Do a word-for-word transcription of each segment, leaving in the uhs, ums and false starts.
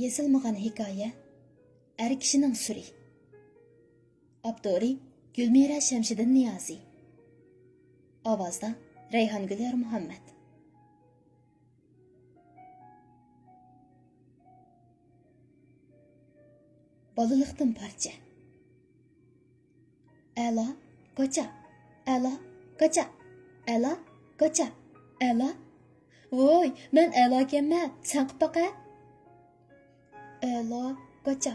يېزىلمىغان ھېكايە، ئەر كىشىنىڭ سۈرى. ئاپتورى: گۈلمىرە شەمشىدىن نىيازى. ئاۋازدا: رەيھانگۈل يارمۇھەممەت. بالىلىقتىن پارچە. ئەلا، قاچا، ئەلا، قاچا، ئەلا، قاچا، ئەلا. ۋوي، مەن ئەلاكەنمەن، سەن قىپ باقە. ئەلا، قاچا،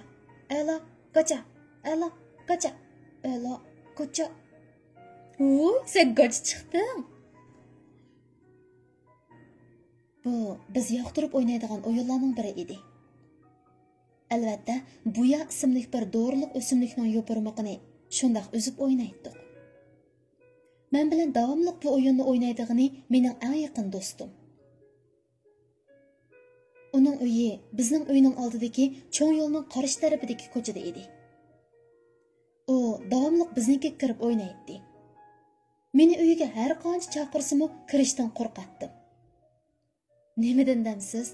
ئەلا، قاچا، ئەلا، قاچا، ئەلا، قاچا. ۋوي، سەن گاچا چىقتىڭ. بۇ بىز ياقتۇرۇپ ئوينايدىغان ئويۇنلارنىڭ بىرى ئىدى. ئەلۋەتتە، بۇيا ئىسىملىك بىر دورىلىق ئۆسۈملۈكنىڭ يوپۇرمىقىنى شۇنداق ئۈزۈپ ئوينايتتۇق. مەن بىلەن داۋاملىق بۇ ئويۇننى ئوينايدىغىنى مېنىڭ ئەڭ يېقىن دوستۇم. ئۇنىڭ ئۆيى بىزنىڭ ئۆينىڭ ئالدىدىكى چوڭ يولنىڭ قارشى تەرىپىدىكى كوچىدا ئىدى. ئۇ داۋاملىق بىزنىڭكىگە كىرىپ ئوينايتتى. مېنى ئۆيىگە ھەر قانچە چاقىرسىمۇ كىرىشتىن قورقاتتىم. نېمىدىن دەمسىز؟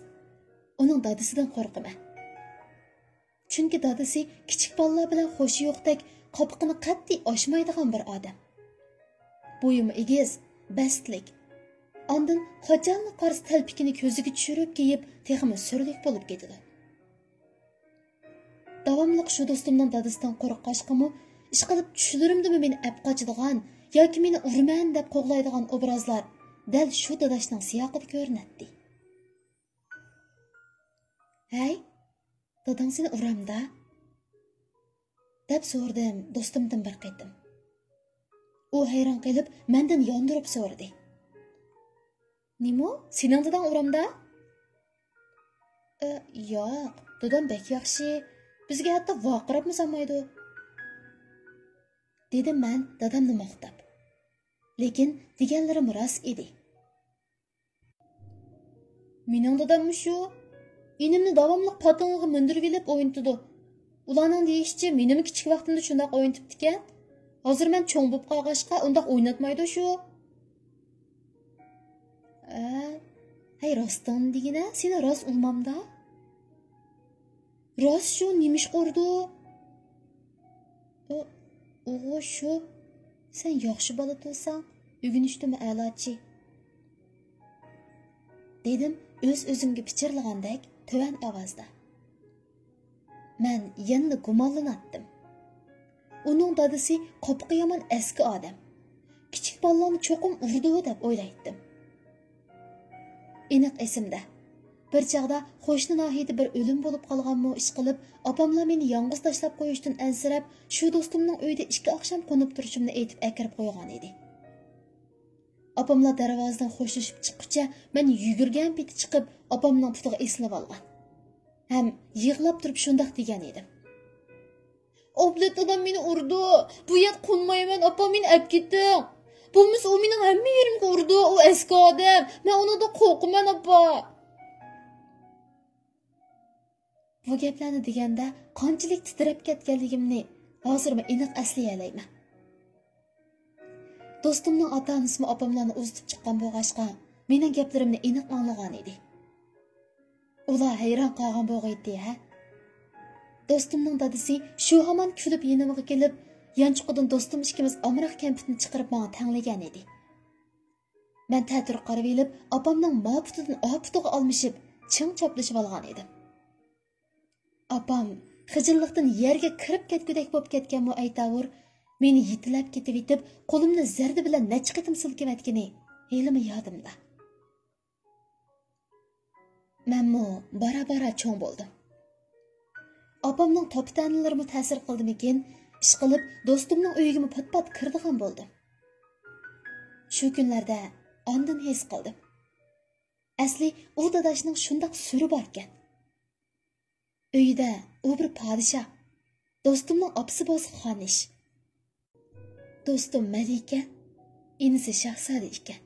ئۇنىڭ دادىسىدىن قورقىمەن. چۈنكى دادىسى كىچىك بالىلار بىلەن خوشى يوقتەك قاپىقىنى قەتئىي ئاچمايدىغان بىر ئادەم. بويىمۇ ئېگىز، بەستلىك. ئاندىن قاچانلا قارىسا تەلپىكىنى كۆزىگە چۈشۈرۈپ كىيىپ، تېخىمۇ سۈرلۈك بولۇپ كېتىدۇ. داۋاملىق شۇ دوستۇمنىڭ دادىسىدىن قورققاچقىمۇ، ئىشقىلىپ چۈشلىرىمدىمۇ مېنى ئەپ قاچىدىغان ياكى مېنى ئۇرىمەن دەپ قوغلايدىغان ئوبرازلار دەل شۇ داداشنىڭ سىياقىدا كۆرۈنەتتى. ھەي، داداڭ سېنى ئۇرامدا؟ دەپ سورىدىم دوستۇمدىن بىر قېتىم. ئۇ ھەيران قېلىپ مەندىن ياندۇرۇپ سورىدى. نېمە؟ سېنىڭ داداڭ ئۇرامدا؟ ئە، ياق، دادام بەك ياخشى، بىزگە ھەتتا ۋارقىراپمۇ سالمايدۇ. دېدىم مەن دادامنى ماختاپ. لېكىن دېگەنلىرىم راست ئىدى. مېنىڭ داداممۇ شۇ. ئىنىمنى داۋاملىق پاتىڭىغا مىندۈرۈۋېلىپ ئوينىتىدۇ. ئۇلارنىڭ دېيىشىچە، مېنىمۇ كىچىك ۋاقتىمدا شۇنداق ئوينىتىپتىكەن. ھازىر مەن چوڭ بولۇپ قالغاچقا، ئۇنداق ئويناتمايدۇ شۇ. ئە، ھەي، راستىڭنى دېگىنە، سېنى راست ئۇرمامدا؟ راست شۇ، نېمىشقا ئۇردۇ؟ ئۇ، ئۇغۇ شۇ، سەن ياخشى بالا تۇرساڭ، ئۆگىنىشتىمۇ ئەلاچى. دېدىم ئۆز-ئۆزۈمگە پىچىرلىغاندەك تۆۋەن ئاۋازدا. مەن يەنىلا گۇمانلىناتتىم. ئۇنىڭ دادىسى قاپىقى يامان ئەسكى ئادەم. كىچىك بالىلارنى چوقۇم ئۇرىدۇ دەپ ئويلايتتىم. ئېنىق ئېسىمدە، بىر چاغدا قوشنا ناھىيىدە بىر ئۆلۈم بولۇپ قالغانمۇ ئىشقىلىپ، ئاپاملار مېنى يالغۇز تاشلاپ قويۇشتىن ئەنسىرەپ، شۇ دوستۇمنىڭ ئۆيىدە ئىككى ئاخشام قونۇپ تۇرۇشۇمنى ئېيتىپ ئەكىرىپ قويغان ئىدى. ئاپاملار دەرۋازىدىن خوشلىشىپ چىققۇچە، مەن يۈگۈرگەن پېتى چىقىپ، ئاپامنىڭ پۇتىغا ئېسىلىۋالغان ھەم يىغلاپ تۇرۇپ شۇنداق دېگەن ئىدىم. ئابلەت دادام مېنى ئۇرىدۇ. بۇ يەردە قونمايمەن، ئاپا، مېنى ئەپ كېتىڭ. بولمىسا ئۇ مېنىڭ ھەممە يېرىمگە ئۇرىدۇ. ئۇ ئەسكى ئادەم. مەن ئۇنىڭدىن قورقىمەن، ئاپا. بۇ گەپلەرنى دېگەندە قانچىلىك تىترەپ كەتكەنلىكىمنى ھازىرمۇ ئېنىق ئەسلىيەلەيمەن. دوستۇمنىڭ ئاتا-ئانىسىمۇ ئاپاملارنى ئۇزىتىپ چىققان بولغاچقا، مېنىڭ گەپلىرىمنى ئېنىق ئاڭلىغان ئىدى. ئۇلار ھەيران قالغان بولغىيتتى ھە. دوستۇمنىڭ دادىسى شۇ ھامان كۈلۈپ يېنىمغا كېلىپ، يانچۇقىدىن دوستۇم ئىككىمىز ئامراق كەمپۈتنى چىقىرىپ ماڭا تەڭلىگەن ئىدى. مەن تەتۈر قارىۋېلىپ، ئاپامنىڭ ما پۇتىدىن ئا پۇتىغا ئالمىشىپ، چىڭ چاپلىشىۋالغان ئىدىم. ئاپام خىجىللىقتىن يەرگە كىرىپ كەتكۈدەك بولۇپ كەتكەنمۇ ئەيتاۋۇر، مېنى يېتىلەپ كېتىۋېتىپ، قولۇمنى زەردە بىلەن نەچچە قېتىم سىلكىۋەتكىنى ھېلىمۇ يادىمدا. مەنمۇ بارا-بارا چوڭ بولدۇم. ئاپامنىڭ تاپا-تەنىلىرىمۇ تەسىر قىلدىمىكىن، ئىشقىلىپ دوستۇمنىڭ ئۆيىگىمۇ پات-پات كىرىدىغان بولدۇم. شۇ كۈنلەردە ئاندىن ھېس قىلدىم. ئەسلى ئۇ داداشنىڭ شۇنداق سۈرى باركەن. ئۆيىدە ئۇ بىر پادىشاھ، دوستۇمنىڭ ئاپىسى بولسا خانىش. دوستۇم مەلىكە، ئىنىسى شاھزادە ئىكەن.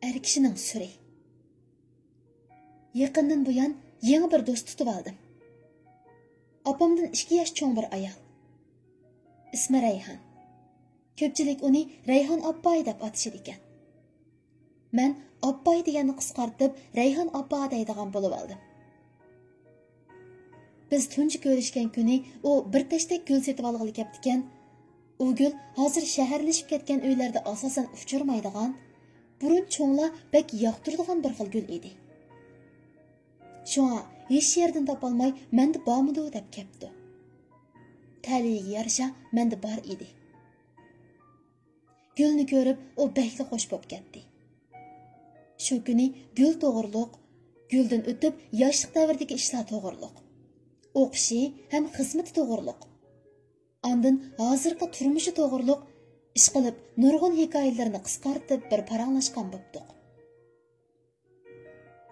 ئەر كىشىنىڭ سۈرى. يېقىندىن بۇيان يېڭى بىر دوست تۇتۇۋالدىم. ئاپامدىن ئىككى ياش چوڭ بىر ئايال. ئىسمى رەيھان. كۆپچىلىك ئۇنى رەيھان ئاپپاي دەپ ئاتىشىدىكەن. مەن ئاپپاي دېگەننى قىسقارتىپ، رەيھان ئاپا دەيدىغان بولۇۋالدىم. بىز تۇنجى كۆرۈشكەن كۈنى ئۇ بىر تەشتەك گۈل سېتىۋالغىلى كەپتىكەن. ئۇ گۈل ھازىر شەھەرلىشىپ كەتكەن ئۆيلەردە ئاساسەن ئۇچرىمايدىغان، بۇرۇن چوڭلار بەك ياقتۇرىدىغان بىر خىل گۈل ئىدى. شۇڭا ھېچ يەردىن تاپالماي مەندە بارمىدۇ دەپ كەپتۇ. تەلىيىگە يارىشا مەندە بار ئىدى. گۈلنى كۆرۈپ ئۇ بەكلا خوش بولۇپ كەتتى. شۇ كۈنى گۈل توغرۇلۇق، گۈلدىن ئۆتۈپ ياشلىق دەۋرىدىكى ئىشلار توغرۇلۇق، ئوقۇشى ھەم خىزمىتى توغرۇلۇق، ئاندىن ھازىرقى تۇرمۇشى توغرۇلۇق ئىشقىلىپ نۇرغۇن ھېكايىلىرىنى قىسقارتىپ بىر پاراڭلاشقان بوپتۇق.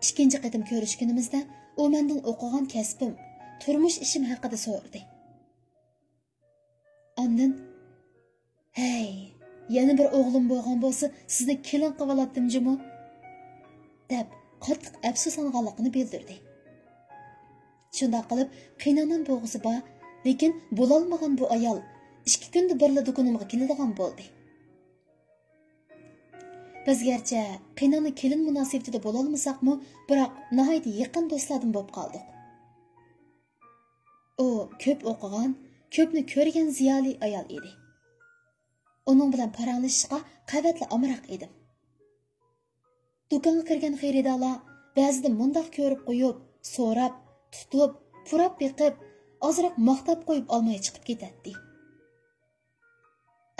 ئىككىنچى قېتىم كۆرۈشكىنىمىزدە ئۇ مەندىن ئوقۇغان كەسپىم، تۇرمۇش ئىشىم ھەققىدە سورىدى. ئاندىن، «ھەي، يەنە بىر ئوغلۇم بولغان بولسا سىزنى كېلىن قىلىۋالاتتىم جۇمۇ» دەپ قاتتىق ئەپسۇسلانغانلىقىنى بىلدۈردى. شۇنداق قىلىپ قېينانام بولغۇسى بار، لېكىن بولالمىغان بۇ ئايال ئىككى كۈندە بىرلا دۇكىنىمغا كېلىدىغان بولدى. بىز گەرچە قېينانا كېلىن مۇناسىۋىتىدە بولالمىساقمۇ، بىراق ناھايىتى يېقىن دوستلاردىن بولۇپ قالدۇق. ئۇ كۆپ ئوقۇغان، كۆپنى كۆرگەن زىيالىي ئايال ئىدى. ئۇنىڭ بىلەن پاراڭلىشىشقا قەۋەتلا ئامراق ئىدىم. دۇكانغا كىرگەن خېرىدارلار بەزىدە مۇنداق كۆرۈپ قويۇپ، سوراپ، تۇتۇپ، پۇراپ بېقىپ، ئازراق ماختاپ قويۇپ ئالماي چىقىپ كېتەتتى.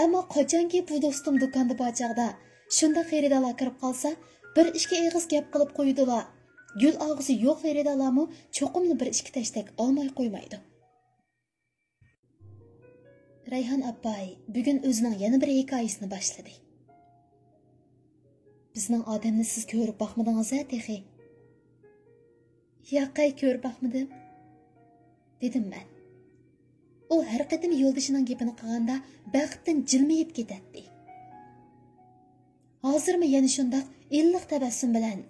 ئەمما قاچانكى بۇ دوستۇم دۇكاندا بار چاغدا، شۇنداق خېرىدارلار كىرىپ قالسا، بىر ئىككى ئېغىز گەپ قىلىپ قويىدۇلا. گۈل ئالغۇسى يوق خېرىدارلارمۇ چوقۇملا بىر ئىككى تەشتەك ئالماي قويمايدۇ. رەيھان ئاپاي بۈگۈن ئۆزىنىڭ يەنە بىر ھېكايىسىنى باشلىدى. بىزنىڭ ئادەمنى سىز كۆرۈپ باقمىدىڭىز ھە تېخى؟ ياقەي، كۆرۈپ باقمىدىم، دېدىم مەن. ئۇ ھەر قېتىم يولدىشىنىڭ گېپىنى قىلغاندا بەختتىن جىلمىيىپ كېتەتتى. ھازىرمۇ يەنە شۇنداق ئىللىق تەبەسسۇم بىلەن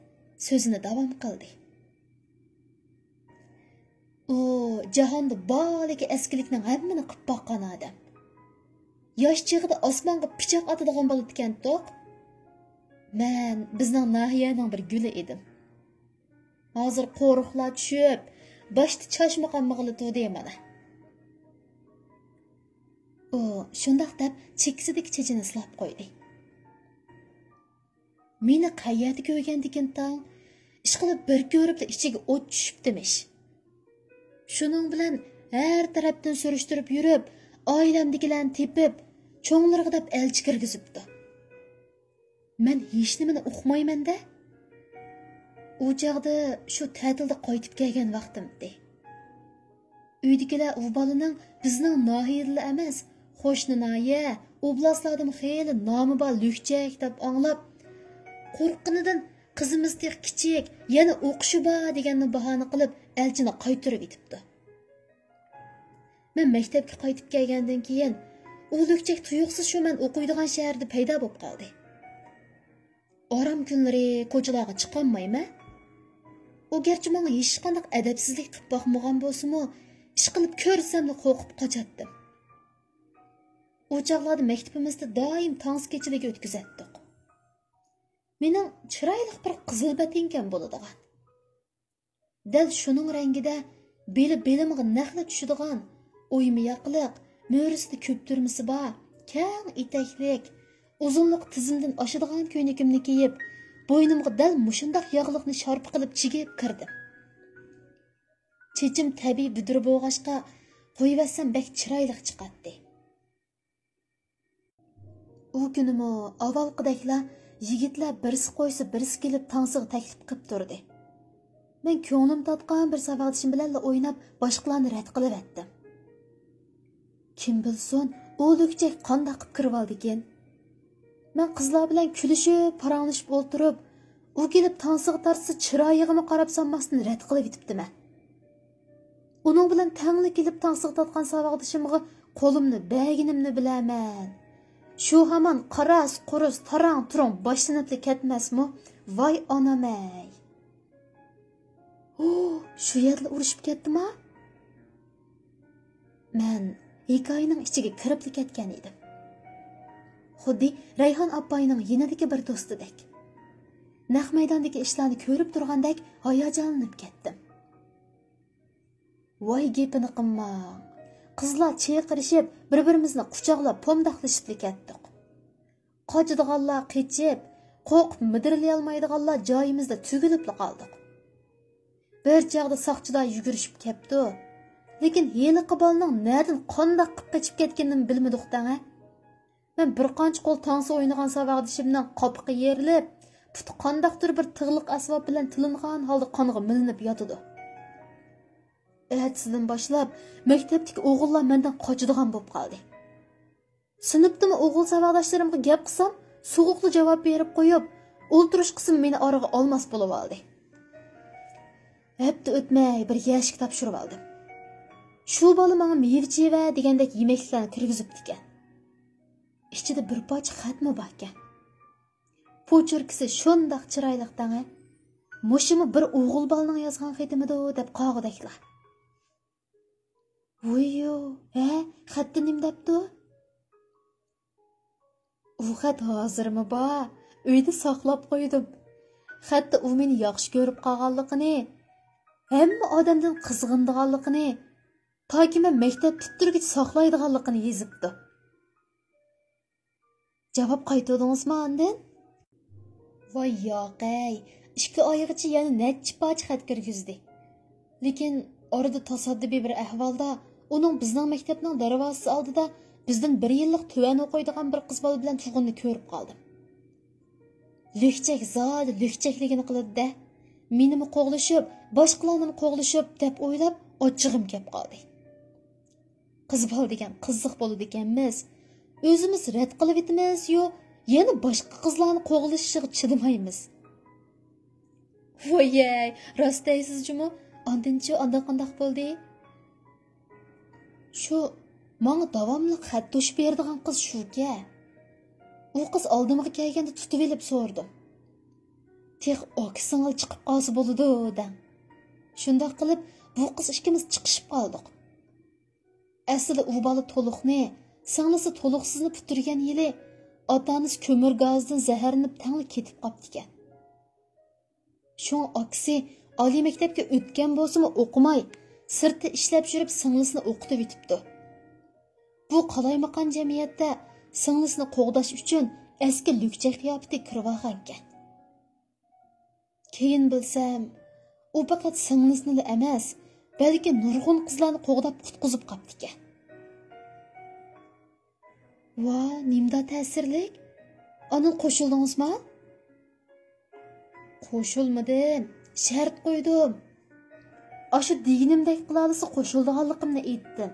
سۆزىنى داۋام قىلدى. ئۇ جاھاندا بارلىكى ئەسكىلىكنىڭ ھەممىنى قىپ باققان ئادەم. ياش چېغىدا ئاسمانغا پىچاق ئاتىدىغان بالىدىكەنتۇق. مەن بىزنىڭ ناھىيەنىڭ بىر گۈلى ئىدىم. ھازىر قورۇقلار چۈشۈپ، باشتا چاچمۇ قالمىغىلى تۇردى مانا. ئۇ شۇنداق دەپ چېكىسىدىكى چېچىنى سىلاپ قويدى. مېنى قەيەردە كۆرگەندىكىن تاڭ؟ ئىشقىلىپ بىر كۆرۈپلا ئىچىگە ئوت چۈشۈپتىمىش. شۇنىڭ بىلەن ھەر تەرەپتىن سۈرۈشتۈرۈپ يۈرۈپ، ئائىلەمدىكىلەرنى تېپىپ، چوڭلىرىغا دەپ ئەلچى كىرگۈزۈپتۇ. مەن ھېچنېمىنى ئۇقمايمەن-دە. ئۇ چاغدا شۇ تەتىلدە قايتىپ كەلگەن ۋاقتىمتى. ئۆيدىكىلەر ئۇ بالىنىڭ بىزنىڭ ناھىيەدىلا ئەمەس، قوشنا ناھىيە، ئوبلاستلاردىمۇ خېلى نامى بار لۈكچەك دەپ ئاڭلاپ، قورققىنىدىن «قىزىمىز تېخى كىچىك، يەنە ئوقۇشى بار» دېگەننى باھانە قىلىپ، ئەلچىنى قايتۇرۇۋېتىپتۇ. مەن مەكتەپكە قايتىپ كەلگەندىن كېيىن، ئۇ لۈكچەك تۇيۇقسىز شۇ مەن ئوقۇيدىغان شەھەردە پەيدا بولۇپ قالدى. ئارام كۈنلىرى كوچىلارغا چىقالمايمەن. ئۇ گەرچە ماڭا ھېچقانداق ئەدەپسىزلىك قىلىپ باقمىغان بولسىمۇ، ئىشقىلىپ كۆرسەملا قورقۇپ قاچاتتىم. ئۇ چاغلاردا مەكتىپىمىزدە دائىم تانسا كېچىلىكى ئۆتكۈزەتتۇق. مېنىڭ چىرايلىق بىر قىزىل بەتىنكەم بولىدىغان. دەل شۇنىڭ رەڭگىدە بېلى بېلىمغا نەخلە چۈشىدىغان، ئويما ياقىلىق، مۈرىسىدە كۆپتۈرمىسى بار، كەڭ ئېتەكلىك، ئۇزۇنلۇقى تىزىمدىن ئاشىدىغان كۆينىكىمنى كىيىپ، بوينۇمغا دەل مۇشۇنداق ياغلىقنى شارپا قىلىپ چىگىپ كىردىم. چېچىم تەبىئىي بۈدرە بولغاچقا، قويۇۋەتسەم بەك چىرايلىق چىقاتتى. ئۇ كۈنىمۇ ئاۋۋالقىدەكلا يىگىتلەر بىرسى قويسا بىرسى كېلىپ تانسىغا تەكلىپ قىلىپ تۇردى. مەن كۆڭلۈم تارتقان بىر ساۋاقدىشىم بىلەنلا ئويناپ، باشقىلارنى رەت قىلىۋەتتىم. كىم بىلسۇن، ئۇ لۈكچەك قانداق قىلىپ كىرىۋالدىكىن؟ مەن قىزلار بىلەن كۈلۈشۈپ، پاراڭلىشىپ ئولتۇرۇپ، ئۇ كېلىپ تانسىغا تارتسا، چىرايىغىمۇ قاراپ سالماستىن رەت قىلىۋېتىپتىمەن. ئۇنىڭ بىلەن تەڭلا كېلىپ تانسىغا تارتقان ساۋاقدىشىمغا قولۇمنى بەرگىنىمنى بىلەرمەن. شۇ ھامان قاراس-قۇرۇس، تاراڭ-تۇرۇڭ باشلىنىپلا كەتمەسمۇ؟ ۋاي ئانام-ئەي! ھۇ، شۇ يەردىلا ئۇرۇشۇپ كەتتىما؟ مەن ھېكايىنىڭ ئىچىگە كىرىپلا كەتكەن ئىدىم. خۇددى رەيھان ئاپاينىڭ يېنىدىكى بىر دوستىدەك. نەق مەيداندىكى ئىشلارنى كۆرۈپ تۇرغاندەك ھاياجانلىنىپ كەتتىم. ۋاي گېپىنى قىلماڭ. قىزلار چىرقىرىشىپ، بىر-بىرىمىزنى قۇچاقلاپ، پومداقلىشىپلا كەتتۇق. قاچىدىغانلار قېچىپ، قورقۇپ مىدىرلىيالمايدىغانلار جايىمىزدا تۈگۈلۈپلا قالدۇق. بىر چاغدا ساقچىلار يۈگۈرۈشۈپ كەپتۇ. لېكىن ھېلىقى بالىنىڭ نەدىن قانداق قىلىپ قېچىپ كەتكىنىنى بىلمىدۇق دەڭە. مەن بىر قانچە قول تانسا ئوينىغان ساۋاقدىشىمنىڭ قاپىقى يېرىلىپ، پۇتى قانداقتۇر بىر تىغلىق ئەسۋاب بىلەن تىلىنغان ھالدا قانغا مىلىنىپ ياتىدۇ. ئەتىسىدىن باشلاپ مەكتەپتىكى ئوغۇللار مەندىن قاچىدىغان بولۇپ قالدى. سىنىپتىمۇ ئوغۇل ساۋاقداشلىرىمغا گەپ قىلسام، سوغۇقلا جاۋاب بېرىپ قويۇپ، ئولتۇرۇش قىسمى مېنى ئارىغا ئالماس بولۇۋالدى. ھەپتە ئۆتمەي بىر يەشىك تاپشۇرۇۋالدىم. شۇ بالا ماڭا مېۋە-چېۋە دېگەندەك يېمەكلىكلەرنى كىرگۈزۈپتىكەن. ئىچىدە بىر پارچە خەتمۇ باركەن. پوچېركىسى شۇنداق چىرايلىق دەڭە. مۇشۇمۇ بىر ئوغۇل بالىنىڭ يازغان خېتىمىدۇ دەپ قارىغۇدەكلا. ۋۇييۇ، ھە، خەتتە نېمە دەپتۇ؟ ئۇ خەت ھازىرمۇ بار، ئۆيدە ساقلاپ قويدۇم. خەتتە ئۇ مېنى ياخشى كۆرۈپ قالغانلىقىنى، ھەممە ئادەمدىن قىزغىنىدىغانلىقىنى، تاكى مەن مەكتەپ پۈتتۈرگۈچە ساقلايدىغانلىقىنى يېزىپتۇ. جاۋاب قايتۇردىڭىزمۇ ئاندىن؟ ۋاي ياقەي، ئىككى ئايغىچە يەنە نەچچە پارچە خەت كىرگۈزدى. لېكىن ئارىدا تاسادىپىي بىر ئەھۋالدا ئۇنىڭ بىزنىڭ مەكتەپنىڭ دەرۋازىسى ئالدىدا بىزدىن بىر يىللىق تۆۋەن ئوقۇيدىغان بىر قىز بالا بىلەن تۇرغىنىنى كۆرۈپ قالدىم. لۈكچەك زادى لۈكچەكلىكىنى قىلىدۇ-دە. مېنىمۇ قوغلىشىپ، باشقىلارنىمۇ قوغلىشىپ دەپ ئويلاپ ئاچچىقىم كەپ قالدى. قىز بالا دېگەن قىزىق بولىدىكەنمىز. ئۆزىمىز رەت قىلىۋېتىمىز-يۇ، يەنە باشقا قىزلارنى قوغلىشىشىغا چىدىمايمىز. ۋويەي، راست دەيسىز جۇمۇ. ئاندىنچۇ، ئاندىن قانداق بولدى؟ شۇ ماڭا داۋاملىق خەت توشۇپ بېرىدىغان قىز شۇكەن. ئۇ قىز ئالدىمغا كەلگەندە تۇتۇۋېلىپ سورىدىم. تېخى ئاكا سىڭىل چىقىپ قالسا بولىدۇ دەڭ. شۇنداق قىلىپ بۇ قىز ئىككىمىز چىقىشىپ قالدۇق. ئەسلىدە ئۇ بالا تولۇقنى، سىڭلىسى تولۇقسىزنى پۈتتۈرگەن يىلى ئاتا-ئانىسى كۆمۈر گازىدىن زەھەرلىنىپ تەڭلا كېتىپ قاپتىكەن. شۇڭا ئاكىسى ئالىي مەكتەپكە ئۆتكەن بولسىمۇ ئوقۇماي، سىرتتا ئىشلەپ يۈرۈپ سىڭلىسىنى ئوقۇتۇۋېتىپتۇ. بۇ قالايمىقان جەمئىيەتتە سىڭلىسىنى قوغداش ئۈچۈن ئەسكى لۈكچەك قىياپىتىگە كىرىۋالغانىكەن. كېيىن بىلسەم، ئۇ پەقەت سىڭلىسىنىلا ئەمەس، بەلكى نۇرغۇن قىزلارنى قوغداپ قۇتقۇزۇپ قاپتىكەن. ۋا، نېمىدا تەسىرلىك؟ ئاندىن قوشۇلدىڭىزما؟ قوشۇلمىدىم، شەرت قويدۇم. ئاشۇ دېگىنىمدەك قىلالىسا قوشۇلىدىغانلىقىمنى ئېيتتىم.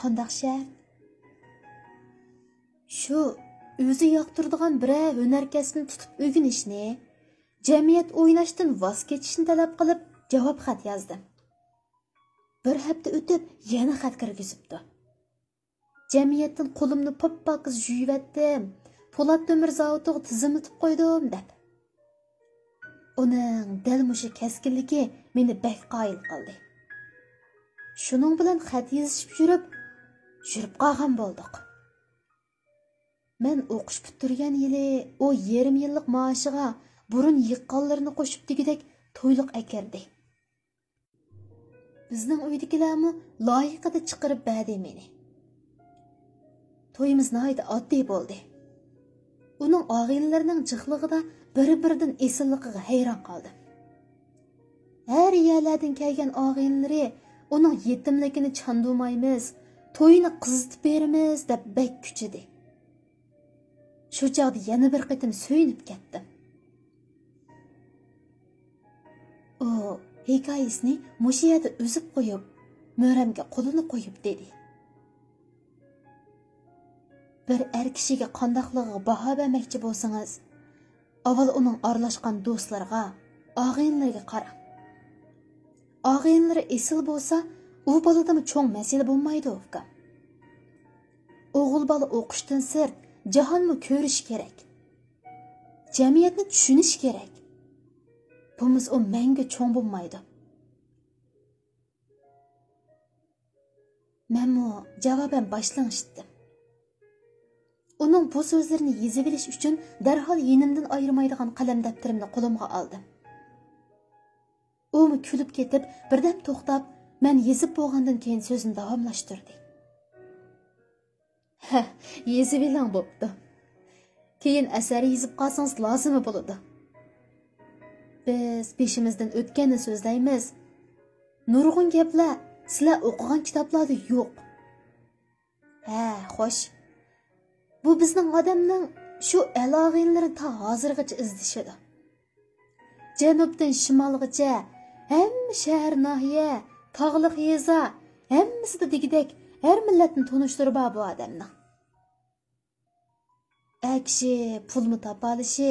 قانداق شەرت؟ شۇ، ئۆزى ياقتۇرىدىغان بىرەر ھۈنەر كەسپىنى تۇتۇپ ئۆگىنىشنى، جەمئىيەت ئويناشتىن ۋاز كېچىشنى تەلەپ قىلىپ جاۋاب خەت يازدىم. بىر ھەپتە ئۆتۈپ يەنە خەت كىرگۈزۈپتۇ. جەمئىيەتتىن قولۇمنى پاپپاكىز يۇيۇۋەتتىم، پولات تۆمۈر زاۋۇتىغا تىزىملىتىپ قويدۇم دەپ. ئۇنىڭ دەل مۇشۇ كەسكىنلىكى مېنى بەك قايىل قىلدى. شۇنىڭ بىلەن خەت يېزىشىپ يۈرۈپ، يۈرۈپ قالغان بولدۇق. مەن ئوقۇش پۈتتۈرگەن يىلى ئۇ يېرىم يىللىق مائاشىغا بۇرۇن يىغقانلىرىنى قوشۇپ دېگۈدەك تويلۇق ئەكىردى. بىزنىڭ ئۆيدىكىلەرمۇ لايىقىدا چىقىرىپ بەردى مېنى. تويىمىز ناھايىتى ئاددىي بولدى. ئۇنىڭ ئاغىنىلىرىنىڭ جىقلىقىدا بىر-بىرىدىن ئېسىللىقىغا ھەيران قالدىم. ھەر يەرلەردىن كەلگەن ئاغىنىلىرى ئۇنىڭ يېتىملىكىنى چاندۇرمايمىز، تويىنى قىزىتىپ بېرىمىز دەپ بەك كۈچىدى. شۇ چاغدا يەنە بىر قېتىم سۆيۈنۈپ كەتتىم. ئۇ ھېكايىسىنى مۇشۇ يەردە ئۈزۈپ قويۇپ، مۈرەمگە قولىنى قويۇپ دېدى. بىر ئەر كىشىگە قانداقلىقىغا باھا بەرمەكچى بولسىڭىز، ئاۋۋال ئۇنىڭ ئارىلاشقان دوستلىرىغا، ئاغىنىلىرىگە قاراڭ. ئاغىنىلىرى ئېسىل بولسا، ئۇ بالىدىمۇ چوڭ مەسىلە بولمايدۇ، ئۇكام. ئوغۇل بالا ئوقۇشتىن سىرت جاھانمۇ كۆرۈشى كېرەك. جەمئىيەتنى چۈشىنىشى كېرەك. بولمىسا ئۇ مەڭگۈ چوڭ بولمايدۇ. مەنمۇ جاۋابەن باش لىڭشىتتىم. ئۇنىڭ بۇ سۆزلىرىنى يېزىۋېلىش ئۈچۈن دەرھال يېنىمدىن ئايرىمايدىغان قەلەم دەپتىرىمنى قولۇمغا ئالدىم. ئۇمۇ كۈلۈپ كېتىپ، بىردەم توختاپ، مەن يېزىپ بولغاندىن كېيىن سۆزىنى داۋاملاشتۇردى. ھە، يېزىۋېلىڭ بوپتۇ. كېيىن ئەسەر يېزىپ قالسىڭىز لازىمى بولىدۇ. بىز بېشىمىزدىن ئۆتكەننى سۆزلەيمىز. نۇرغۇن گەپلەر سىلەر ئوقۇغان كىتابلاردا يوق. ھە، خوش. بۇ بىزنىڭ ئادەمنىڭ شۇ ئەل-ئاغىنىلىرى تا ھازىرغىچە ئىزدىشىدۇ. جەنۇبتىن شىمالغىچە ھەممە شەھەر، ناھىيە، تاغلىق يېزا، ھەممىسىدە دېگۈدەك ھەر مىللەتنى تونۇشلىرى بار بۇ ئادەمنىڭ. ئەر كىشى پۇلمۇ تاپالىشى،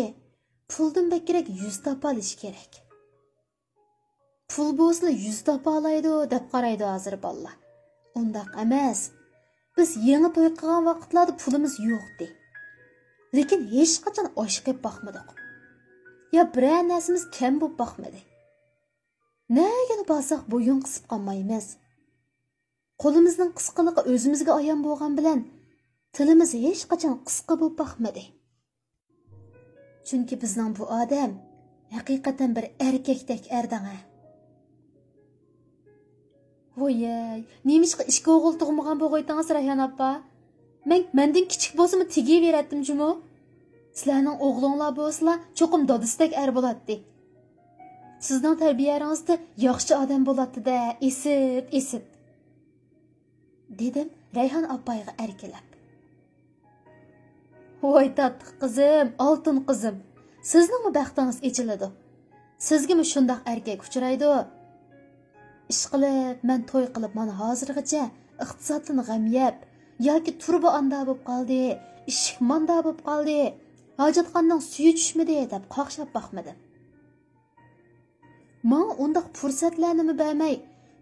پۇلدىن بەكرەك يۈز تاپالىشى كېرەك. پۇل بولسىلا يۈز تاپالايدۇ دەپ قارايدۇ ھازىر بالىلار. ئۇنداق ئەمەس. بىز يېڭى توي قىلغان ۋاقىتلاردا پۇلىمىز يوقتى. لېكىن ھېچقاچان ئاشىقىپ باقمىدۇق. يا بىرەر نەرسىمىز كەم بولۇپ باقمىدى. نەگىلا بارساق بويۇن قىسىپ قالمايمىز. قولىمىزنىڭ قىسقىلىقى ئۆزىمىزگە ئايان بولغان بىلەن، تىلىمىز ھېچقاچان قىسقا بولۇپ باقمىدى. چۈنكى بىزنىڭ بۇ ئادەم ھەقىقەتەن بىر ئەركەكتەك ئەردەڭ ھە. ۋويەي، نېمىشقا ئىككى ئوغۇل تۇغمىغان بولغايتىڭىز، رەيھان ئاپا؟ مەن، مەندىن كىچىك بولسىمۇ تېگىۋېرەتتىم جۇمۇ. سىلەرنىڭ ئوغلۇڭلار بولسىلا چوقۇم دادىسىدەك ئەر بولاتتى. سىزنىڭ تەربىيەڭىزدە ياخشى ئادەم بولاتتى-دە، ئېسىت، ئېسىت. دېدىم رەيھان ئاپايغا ئەركىلەپ. ۋاي تاتلىق قىزىم، ئالتۇن قىزىم، سىزنىڭمۇ بەختىڭىز ئېچىلىدۇ. سىزگىمۇ شۇنداق ئەركەك ئۇچرايدۇ. ئىشقىلىپ، مەن توي قىلىپ مانا ھازىرغىچە ئىقتىسادتىن غەم يەپ، ياكى تۇرۇبا ئاندا بولۇپ قالدى، ئىشىك ماندا بولۇپ قالدى، ھاجەتخانىنىڭ سۈيى چۈشمىدى دەپ قاقشاپ باقمىدىم. ماڭا ئۇنداق پۇرسەتلەرنىمۇ بەرمەي،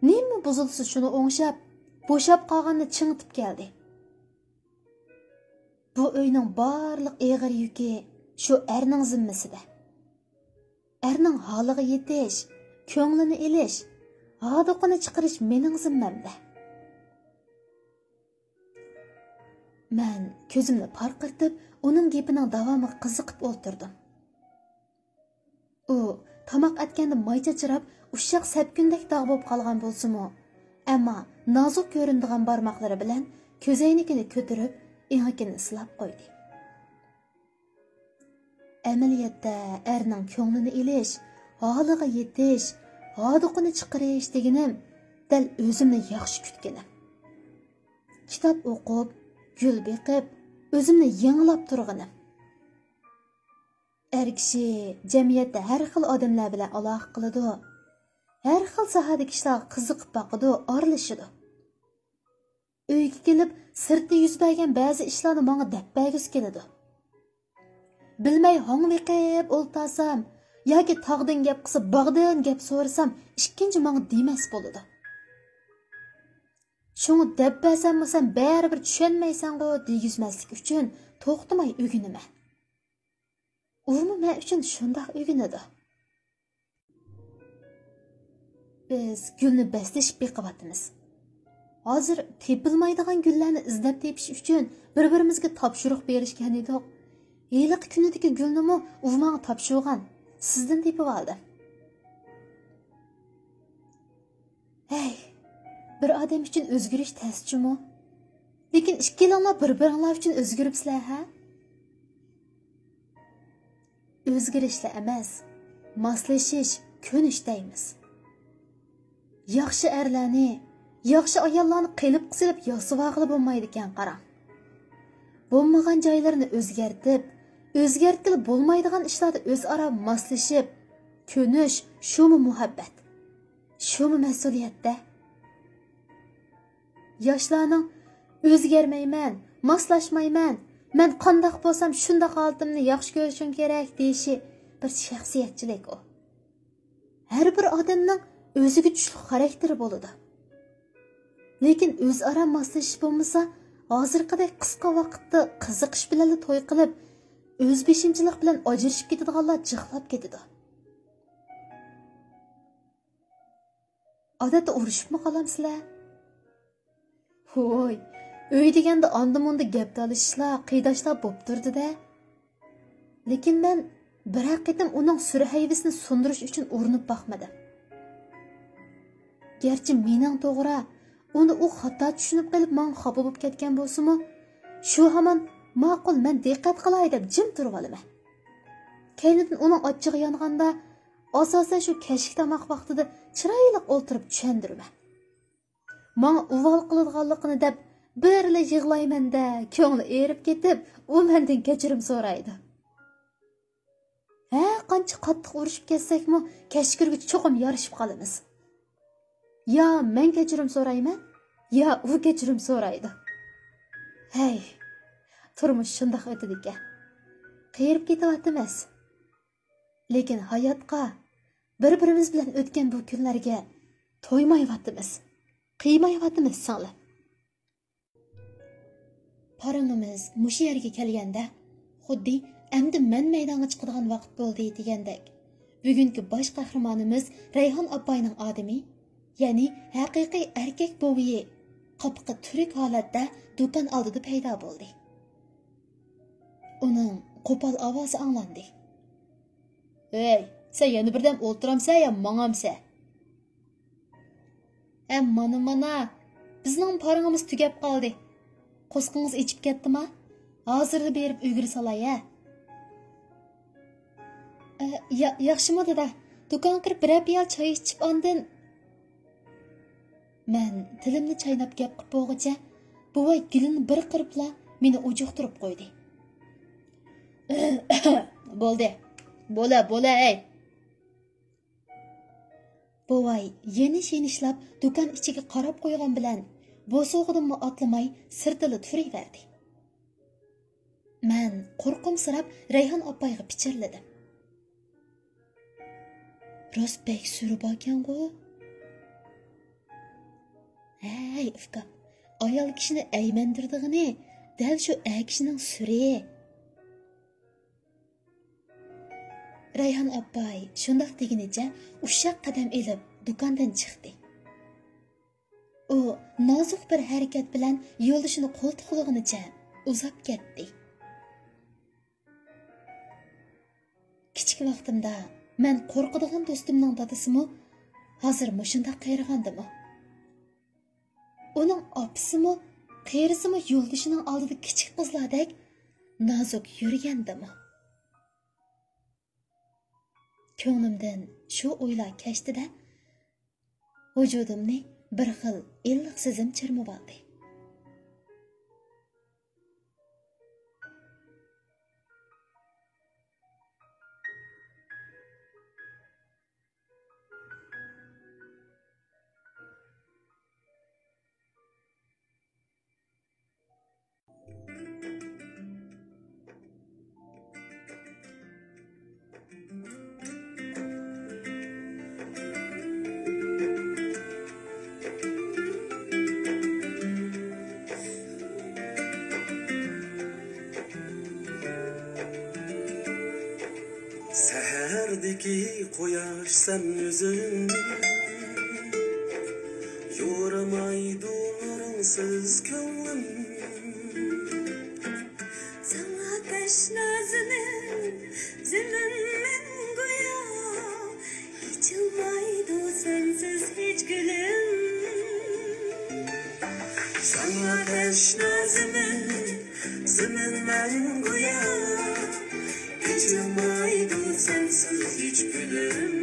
نېمە بۇزۇلسا شۇنى ئوڭشاپ، بوشاپ قالغاننى چىڭىتىپ كەلدى. بۇ ئۆينىڭ بارلىق ئېغىر يۈكى شۇ ئەرنىڭ زىممىسىدە. ئەرنىڭ ھالىغا يېتىش، كۆڭلىنى ئېلىش، ھادۇقىنى چىقىرىش مېنىڭ زىممەمدە. مەن كۆزۈمنى پارقىرىتىپ، ئۇنىڭ گېپىنىڭ داۋامىغا قىزىقىپ ئولتۇردۇم. ئۇ تاماق ئەتكەندە ماي چاچراپ، ئۇششاق سەپكۈندەك داغ بولۇپ قالغان بولسىمۇ، ئەمما نازۇك كۆرۈنىدىغان بارماقلىرى بىلەن كۆزەينىكىنى كۆتۈرۈپ، ئېڭىكىنى سىلاپ قويدى. ئەمەلىيەتتە ئەرنىڭ كۆڭلىنى ئېلىش، ھالىغا يېتىش، ھادۇقىنى چىقىرىش دېگىنىم دەل ئۆزۈمنى ياخشى كۈتكىنىم. كىتاب ئوقۇپ، گۈل بېقىپ، ئۆزۈمنى يېڭىلاپ تۇرغىنىم. ئەر كىشى جەمئىيەتتە ھەر خىل ئادەملەر بىلەن ئالاقە قىلىدۇ. ھەر خىل ساھەدىكى ئىشلارغا قىزىقىپ باقىدۇ، ئارىلىشىدۇ. ئۆيگە كېلىپ، سىرتتا يۈز بەرگەن بەزى ئىشلارنى ماڭا دەپ بەرگۈسى كېلىدۇ. بىلمەي ھاڭۋېقىپ ئولتۇرسام ياكى تاغدىن گەپ قىلسا، باغدىن گەپ سورىسام، ئىككىنچى ماڭا دېمەس بولىدۇ. شۇڭا دەپ بەرسەممۇ سەن بەرىبىر چۈشەنمەيسەنغۇ دېگۈزمەسلىك ئۈچۈن توختىماي ئۆگىنىمەن. ئۇمۇ مەن ئۈچۈن شۇنداق ئۆگىنىدۇ. بىز گۈلنى بەسلىشىپ بېقىۋاتىمىز. ھازىر تېپىلمايدىغان گۈللەرنى ئىزدەپ تېپىش ئۈچۈن بىر-بىرىمىزگە تاپشۇرۇق بېرىشكەن ئىدۇق. ھېلىقى كۈنىدىكى گۈلنىمۇ ئۇ ماڭا تاپشۇرغان. سىزدىن تېپىۋالدىم. ھەي، بىر ئادەم ئۈچۈن ئۆزگىرىش تەس جۇمۇ. لېكىن ئىككىلىڭلار بىر-بىرىڭلار ئۈچۈن ئۆزگىرىپسىلەر ھە؟ ئۆزگىرىشلا ئەمەس، ماسلىشىش، كۆنۈش دەيمىز. ياخشى ئەرلەرنى، ياخشى ئاياللارنى قېلىپقا سېلىپ ياسىۋالغىلى بولمايدىكەن قاراڭ. بولمىغان جايلىرىنى ئۆزگەرتىپ، ئۆزگەرتكىلى بولمايدىغان ئىشلاردا ئۆزئارا ماسلىشىپ، كۆنۈش، شۇمۇ مۇھەببەت. شۇمۇ مەسئۇلىيەتتە. ياشلارنىڭ «ئۆزگەرمەيمەن، ماسلاشمايمەن، مەن قانداق بولسام شۇنداق ھالىتىمنى ياخشى كۆرۈشۈم كېرەك» دېيىشى بىر شەخسىيەتچىلىك ئۇ. ھەر بىر ئادەمنىڭ ئۆزىگە چۈشلۈك خاراكتېرى بولىدۇ. لېكىن ئۆزئارا ماسلىشىش بولمىسا، ھازىرقىدەك قىسقا ۋاقىتتا قىزىقىش بىلەنلا توي قىلىپ، ئۆزبېشىمچىلىق بىلەن ئاجرىشىپ كېتىدىغانلار جىقلاپ كېتىدۇ. ئادەتتە ئۇرۇشۇپمۇ قالامسىلەر؟ ھوي، ئۆي دېگەندە ئاندا-مۇندا گەپ تالىشىشلار، قىيداشلار بوپ تۇردى-دە. لېكىن مەن بىرەر قېتىم ئۇنىڭ سۈر ھەيۋىسىنى سۇندۇرۇش ئۈچۈن ئۇرۇنۇپ باقمىدىم. گەرچە مېنىڭ توغرا، ئۇنى ئۇ خاتا چۈشىنىپ قېلىپ ماڭا خاپا بولۇپ كەتكەن بولسىمۇ، شۇ ھامان «ماقۇل، مەن دىققەت قىلاي» دەپ جىم تۇرۇۋالىمەن. كەينىدىن ئۇنىڭ ئاچچىقى يانغاندا، ئاساسەن شۇ كەچلىك تاماق ۋاقتىدا چىرايلىق ئولتۇرۇپ چۈشەندۈرىمەن. ماڭا ئۇۋال قىلىدىغانلىقىنى دەپ، بىرلا يىغلايمەن-دە، كۆڭلى ئېرىپ كېتىپ، ئۇ مەندىن كەچۈرۈم سورايدۇ. ھە، قانچە قاتتىق ئۇرۇشۇپ كەتسەكمۇ، كەچ كىرگۈچە چوقۇم يارىشىپ قالىمىز. يا مەن كەچۈرۈم سورايمەن، يا ئۇ كەچۈرۈم سورايدۇ. ھەي، تۇرمۇش شۇنداق ئۆتىدىكەن. قېرىپ كېتىۋاتىمىز. لېكىن ھاياتقا، بىر-بىرىمىز بىلەن ئۆتكەن بۇ كۈنلەرگە تويمايۋاتىمىز، قىيمايۋاتىمىز، سىڭلىم. پارىڭىمىز مۇشۇ يەرگە كەلگەندە، خۇددى «ئەمدى مەن مەيدانغا چىقىدىغان ۋاقىت بولدى» دېگەندەك، بۈگۈنكى باش قەھرىمانىمىز رەيھان ئاپاينىڭ ئادىمى، يەنى ھەقىقىي ئەركەك بوۋىيى قاپىقى تۈرۈك ھالەتتە دۇكان ئالدىدا پەيدا بولدى. ئۇنىڭ قوپال ئاۋازى ئاڭلاندى. «ھەي، سەن يەنە بىردەم ئولتۇرامسەن يا ماڭامسەن؟» «ھە، مانا، مانا، بىزنىڭ پارىڭىمىز تۈگەپ قالدى. قورسىقىڭىز ئېچىپ كەتتىما؟ ھازىرلا بېرىپ ئۈگرە سالاي، ھە.» «ئە، يا-، ياخشىمۇ، دادا؟ دۇكانغا كىرىپ بىرەر پىيالە چاي ئىچىپ ئاندىن...» مەن تىلىمنى چايناپ گەپ قىلىپ بولغۇچە، بوۋاي گېلىنى بىر قىرىپلا مېنى ئۇجۇقتۇرۇپ قويدى. «بولدى، بولە، بولە، ھەي.» بوۋاي يېنىش-يېنىشلاپ دۇكان ئىچىگە قاراپ قويغان بىلەن، بوسۇغىدىنمۇ ئاتلىماي سىرتىلا تۇرۇۋەردى. مەن قورقۇمسىراپ رەيھان ئاپايغا پىچىرلىدىم. «راست بەك سۈرى باركەنغۇ؟» «ھەي، ئۇكام، ئايال كىشىنى ئەيمەندۈرىدىغىنى دەل شۇ ئەر كىشىنىڭ سۈرى.» رەيھان ئاپاي شۇنداق دېگىنىچە ئۇششاق قەدەم ئېلىپ دۇكاندىن چىقتى. ئۇ نازۇك بىر ھەرىكەت بىلەن يولدىشىنى قولتۇقلىغىنىچە ئۇزاپ كەتتى. كىچىك ۋاقتىمدا مەن قورقىدىغان دوستۇمنىڭ دادىسىمۇ ھازىر مۇشۇنداق قېرىغاندىمۇ؟ ئۇنىڭ ئاپىسىمۇ، قېرىسىمۇ يولدىشىنىڭ ئالدىدا كىچىك قىزلاردەك نازۇك يۈرگەندىمۇ؟ كۆڭلۈمدىن شۇ ئويلار كەچتى-دە، ۋۇجۇدۇمنى بىر خىل ئىللىق سېزىم چىرمىۋالدى. سەھەردىكى قۇياش سەن ئۆزۈڭ، يورۇمايدۇ نۇرۇڭسىز كۆڭلۈم. ساڭا تەشنا زېمىن، زېمىن مەن گويا، ئېچىلمايدۇ سەنسىز ھېچ گۈلۈم. ساڭا تەشنا زېمىن، زېمىن مەن گويا، ئېچىلمايدۇ سەنسىز ھېچ گۈلۈم.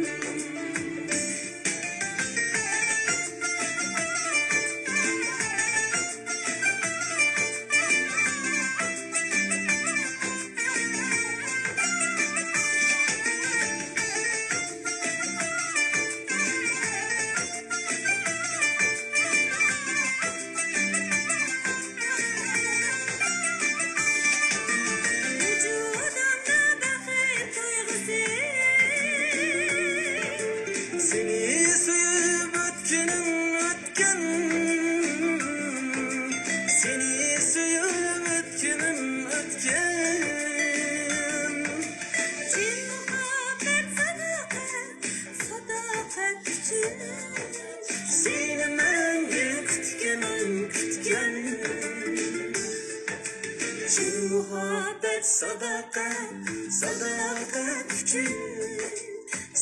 ساداقەت ئۈچۈن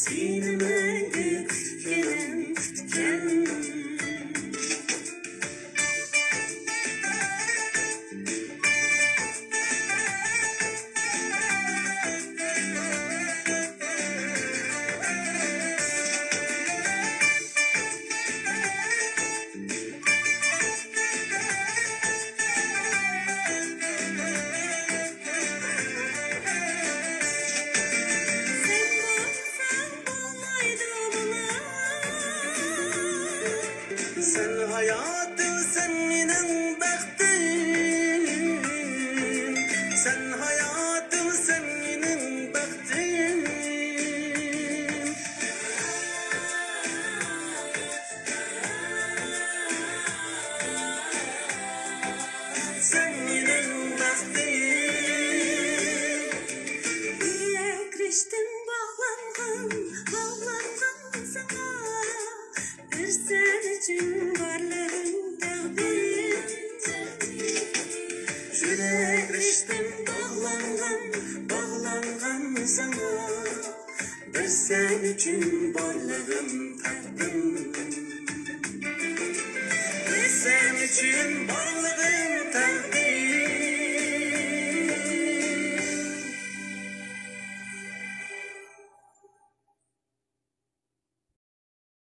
سېنى مەڭگۈ كۈتكىنىم كۈتكەن. سەن ھاياتىم، سەن مېنىڭ بەختىم. سەن ھاياتىم، سەن مېنىڭ بەختىم. سەن مېنىڭ بەختىم. يۈرەك رىشتەم باغلانغان، باغلانغان ساڭا. بىر سەن ئۈچۈن بارلىقىم تەقدىر. يۈرەك رىشتەم باغلانغان، باغلانغان ساڭا. بىر سەن ئۈچۈن بارلىقىم تەقدىر. بىر سەن ئۈچۈن بارلىقىم